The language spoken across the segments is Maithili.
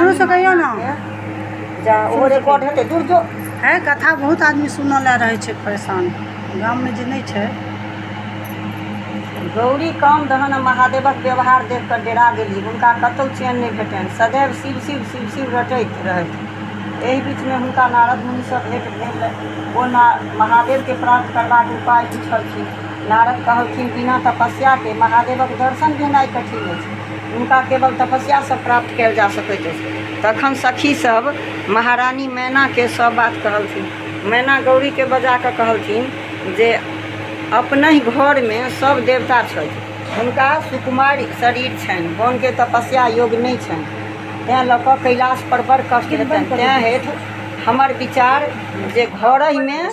शुरूसँ कहियौ ने। जा ओहो रिकॉर्ड हेतै, दूर जो। है कथा बहुत आदमी सुनऽ लए रहै छै परेशान, गाममे जे नहि छै। गौरी काम दहन आ महादेवक व्यवहार देखि कऽ डेरा गेली। हुनका कतहु चैन नहि भेटनि। सदैव शिव शिव शिव शिव रटैत रहथि। एहि बीचमे हुनका नारद मुनिसँ भेंट भेल। ओ महादेवकेँ प्राप्त करबाक उपाय पुछलखिन। नारद कहलखिन, बिना तपस्याकेँ महादेवक दर्शन भेनाइ कठिन अछि। हुनका केवल तपस्यासँ प्राप्त कयल जा सकैत अछि। तखन सखी सभ महारानी मैनाकेँ सभ बात कहलथिन। मैना गौरीकेँ बजा कऽ कहलथिन जे अपनहि घरमे सभ देवता छथि। हुनका सुकुमार शरीर छनि, वनके तपस्या योग्य नहि छनि। तेँ लऽ कऽ कैलाश पर बड़ कष्ट हेतनि। तेँ हेतु हमर विचार जे घरहिमे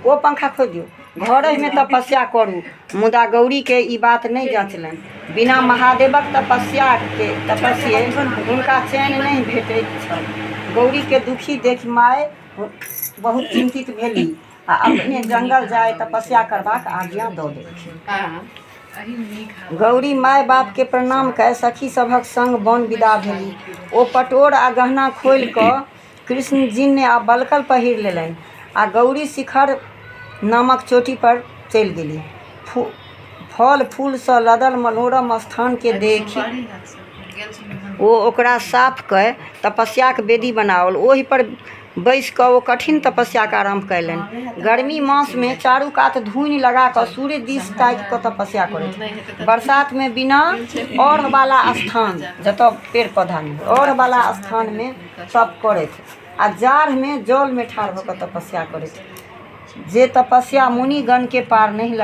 ओ पंखा खोलि दियौ। घरहिमे तपस्या करू। मुदा गौरीकेँ ई बात नहि जँचलनि। बिना महादेवक तपस्याके तपस्ये हुनका चैन नहि भेटैत छल। गौरीकेँ दुखी देखि माय बहुत चिन्तित भेलीह आ अपने जंगल जाय तपस्या करबाक आज्ञा दऽ देलखिन। गौरी माय-बापकेँ प्रणाम कय सखी सभक संग वन विदा भेलीह। ओ पटोर आ गहना खोलि कऽ कृष्णजिन्य आ बलकल पहिर लेलनि आ गौरी शिखर नामक चोटी पर चलि गेलीह। फल-फूलसँ लदल मनोरम स्थानकेँ देखि ओ ओकरा साफ कय तपस्याक वेदी बनाओल। ओहि पर बैसि कऽ ओ कठिन तपस्याक आरम्भ कयलनि। गर्मी मासमे चारू कात धूनि लगा कऽ सूर्य दिस ताकि कऽ तपस्या करथि। बरसातमे बिना औढ़ बाला स्थान, जतय पेड़-पौधा नहि हो, औढ़ बाला स्थानमे तप करथि आ जाड़मे जलमे ठाढ़ भऽ कऽ तपस्या करथि। जे तपस्या मुनिगणकेँ पार नहि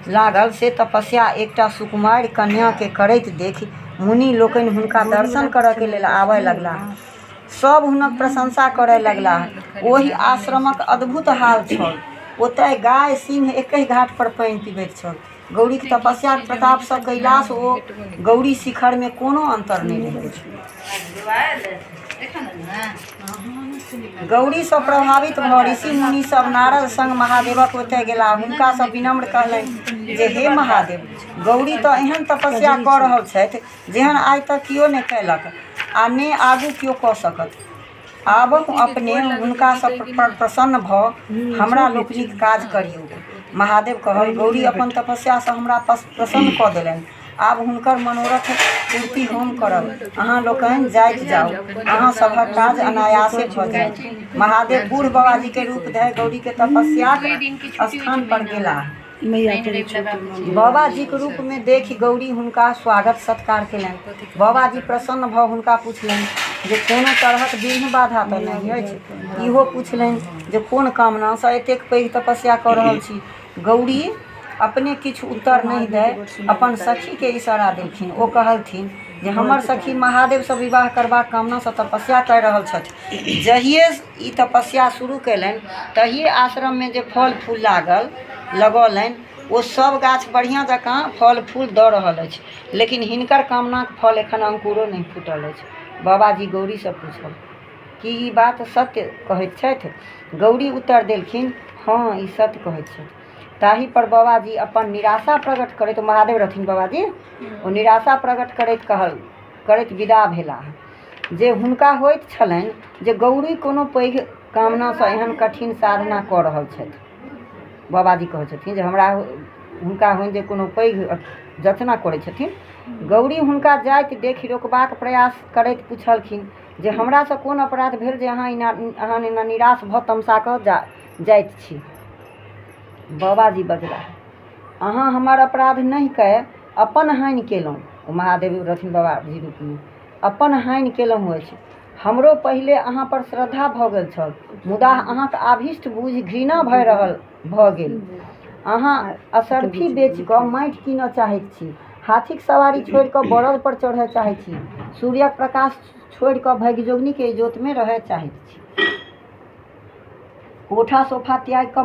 लागल से तपस्या एकटा सुकुमारि कन्याकेँ करैत देखि मुनि लोकनि हुनका दर्शन करऽके लेल आबय लगलाह। सभ हुनक प्रशंसा करय लगलाह। ओहि आश्रमक अद्भुत हाल छल। ओतय गाय सिंह एकहि घाट पर पानि पीबैत छल। गौरीक तपस्याक प्रतापसँ कैलाश ओ गौरी शिखरमे कोनो अन्तर नहि रहि गेल। गौरीसँ प्रभावित भऽ ऋषि मुनि सभ नारद संग महादेवक ओतय गेलाह। हुनकासँ विनम्र कहलनि जे हे महादेव! गौरी तँ एहन तपस्या कऽ रहल छथि जेहन आइ तक कियो नहि कयलक आ ने आगू कियो कऽ सकत। आबहु अपने हुनकासँ प्रसन्न भऽ हमरा लोकनिक काज करियौक। महादेव कहल, गौरी अपन तपस्यासँ हमरा प्रसन्न कऽ देलनि। आब हुनकर मनोरथ पूर्ति हम करब। अहाँ लोकनि जाइत जाउ। अहाँ सभक काज अनायासे भऽ जायत। महादेव बूढ़ बाबाजीक रूप धय गौरीक तपस्याक स्थान पर गेलाह। बाबाजीक रूपमे देखि गौरी हुनका स्वागत सत्कार केलनि। बाबाजी प्रसन्न भऽ हुनका पुछलनि जे कोनो तरहक विघ्न बाधा तऽ नहि अछि? इहो पुछलनि जे कोन कामनासँ एतेक पैघ तपस्या कऽ रहल छी? गौरी अपने किछु उत्तर नहि दय अपन सखीकेँ इशारा देलखिन। ओ कहलथिन जे हमर सखी महादेवसँ विवाह करबाक कामनासँ तपस्या कय रहल छथि। जहिये ई तपस्या शुरू कयलनि तहिये आश्रममे जे फल-फूल लागल लगौलनि ओ सभ गाछ बढ़िआँ जकाँ फल-फूल दऽ रहल अछि। लेकिन हिनकर कामनाक फल एखन अंकुरो नहि फूटल अछि। बाबाजी गौरीसँ पूछल, की ई बात सत्य कहैत छथि? गौरी उत्तर देलखिन, हँ, ई सत्य कहैत छथि। ताहि पर बाबाजी अपन निराशा प्रकट करैत, महादेव रहथिन बाबाजी, ओ निराशा प्रकट करैत कहल करैत विदा भेलाह जे हुनका होइत छलनि जे गौरी कोनो पैघ कामनासँ एहन कठिन साधना कऽ रहल छथि। बाबाजी कहै छथिन जे हमरा हुनका होइन जे कोनो पैघ जचना करै छथिन। गौरी हुनका जाइत देखि रोकबाक प्रयास करैत पुछलखिन जे हमरासँ कोन अपराध भेल जे अहाँ एना अहाँ एना निराश भऽ तमसा कऽ जाइत छी। बाबाजी बजलाह, अहाँ हमर अपराध नहि कए अपन हानि केलहुँ। ओ महादेव रहथिन बाबाजी रूपमे। अपन हानि केलहुँ अछि। हमरो पहिले अहाँ पर श्रद्धा भऽ गेल छल, मुदा अहाँक आभीष्ट बूझि घृणा भऽ रहल भऽ गेल। अहाँ असर्फी बेचि कऽ माटि कीनऽ चाहैत छी। हाथीक सवारी छोड़ि कऽ बड़द पर चढ़य चाहैत छी। सूर्यक प्रकाश छोड़ि कऽ भगिजोगनीक इजोतमे रहय चाहैत छी। कोठा सोफा त्यागि कऽ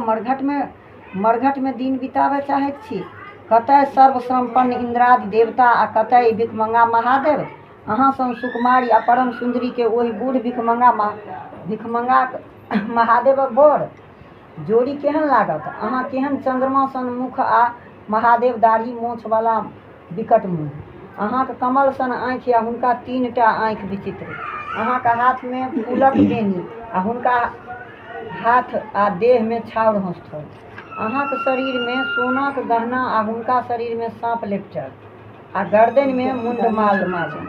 मरघटमे दिन बिताबय चाहैत छी। कतय सर्वसम्पन्न इन्द्रादि देवता आ कतय ई भिखमंगा महादेव? अहाँ सन सुकुमारि आ परम सुन्दरीकेँ ओहि बूढ़ भिखमंगाक महादेवक वर जोड़ी केहन लागत? अहाँ केहन चन्द्रमा सन मुख आ महादेव दाढ़ी मोंछवला विकट मुँह। अहाँके कमल सन आँखि आ हुनका 3 टा आँखि विचित्र। अहाँके हाथमे फूलक बेनी आ हुनका हाथ आ देहमे छाउर हँसुथल। अहाँक शरीरमे सोनाक गहना आ हुनका शरीरमे साँप लेपटल आ गर्दनिमे मुण्डमाल माजल।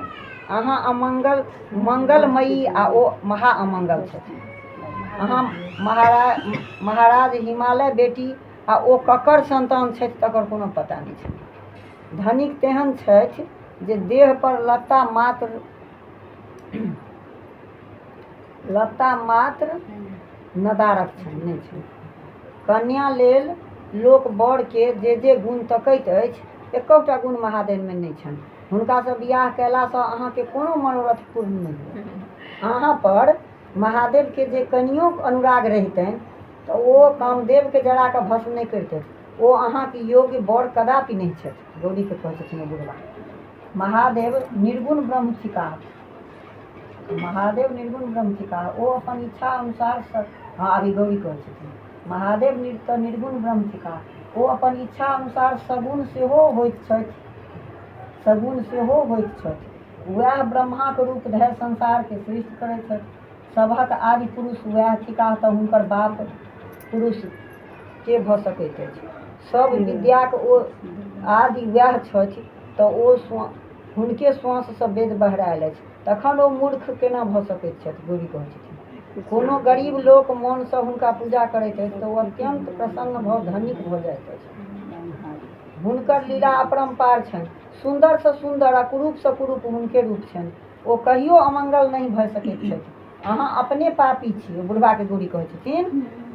अहाँ अमंगल मंगलमयी आ ओ महा अमंगल छथि। अहाँ महाराज हिमालय बेटी आ ओ ककर सन्तान छथि तकर कोनो पता नहि छनि। धनिक तेहन छथि जे देह पर लत्ता मात्र नदारत छनि, नहि छनि। कन्या लेल लोक वरके जे जे गुण तकैत अछि, एकोटा गुण महादेवमे नहि छनि। हुनकासँ बियाह कयलासँ अहाँके कोनो मनोरथ पूर्ण नहि होयत। अहाँ पर महादेवके जे कनियो अनुराग रहितनि तऽ ओ कामदेवके जरा कऽ भस्म नहि करितथि। ओ अहाँके योग्य वर कदापि नहि छथि। गौरीके कहै छथिन ओ बुढ़बा। महादेव निर्गुण ब्रह्म थिकाह। महादेव निर्गुण ब्रह्म थिकाह। ओ अपन इच्छा अनुसार, हँ, अभी गौरी कहै छथिन, महादेव तऽ निर्गुण ब्रह्म थिकाह। ओ अपन इच्छा अनुसार सगुण सेहो होइत छथि, सगुण सेहो होइत छथि। उएह ब्रह्माक रूप धय संसारके सृष्टि करैत छथि। सभक आदि पुरुष उएह थिकाह, तऽ हुनकर बाप पुरुष के भऽ सकैत अछि? सभ विद्याक ओ आदि उएह छथि, तऽ ओ हुनके श्वाससँ वेद बहरायल अछि, तखन ओ मूर्ख केना भऽ सकैत छथि? गौरी कहैत छथिन, कोनो गरीब लोक मोनसँ हुनका पूजा करैत अछि तऽ ओ अत्यन्त प्रसन्न भऽ धनिक भऽ जाइत अछि। हुनकर लीला अपरम्पार छनि। सुन्दरसँ सुन्दर आ कुरूपसँ कुरूप हुनके रूप छनि। ओ कहियो अमंगल नहि भऽ सकैत छथि। अहाँ अपने पापी छी। ओ बुढ़बाके गौरी कहै छथिन,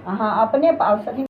अहाँ अपने पाप छथिन।